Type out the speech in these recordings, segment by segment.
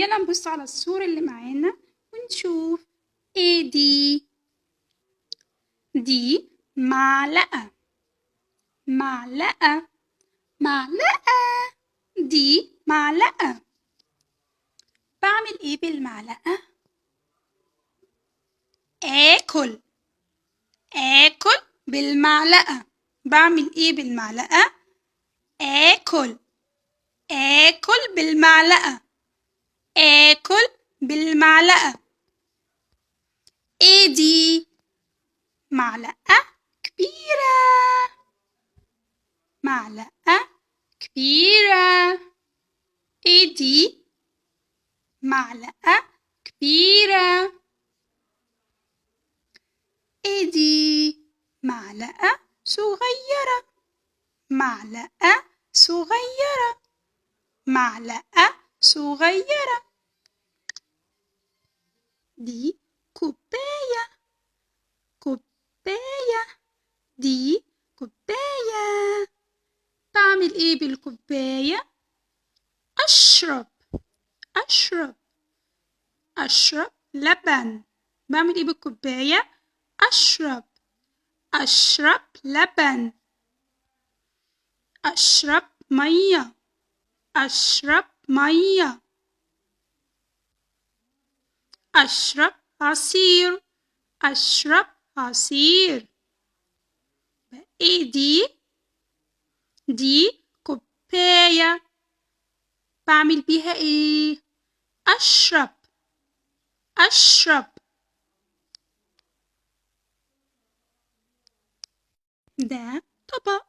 يلا نبص على الصورة اللي معانا ونشوف ايه دي. دي معلقة، معلقة، معلقة. دي معلقة. بعمل ايه بالمعلقة؟ آكل، آكل بالمعلقة. بعمل ايه بالمعلقة؟ آكل، آكل بالمعلقة، آكل بالمعلقة. ايه دي؟ معلقة كبيرة، معلقة كبيرة. ايه دي؟ معلقة كبيرة. ايه دي؟ معلقة صغيرة، معلقة صغيرة، معلقة صغيرة. دي كوباية، كوباية. دي كوباية. بعمل ايه بالكوباية؟ أشرب، أشرب، أشرب لبن. بعمل ايه بالكوباية؟ أشرب، أشرب لبن، أشرب مية، أشرب مية، أشرب عصير، أشرب عصير. ايه دي؟ دي كوباية. بعمل بيها ايه؟ أشرب، أشرب. ده طبق،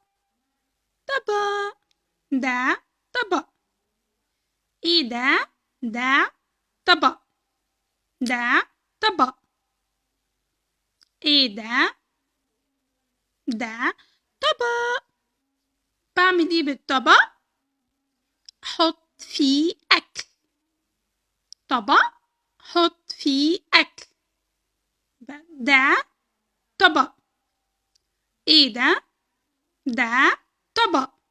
طبق. ده طبق. ايه ده؟ ده طبق، ده طبق. ايه ده؟ ده طبق. بعمل ايه بالطبق؟ حط فيه اكل. طبق، حط فيه اكل. ده طبق. ايه ده؟ ده طبق.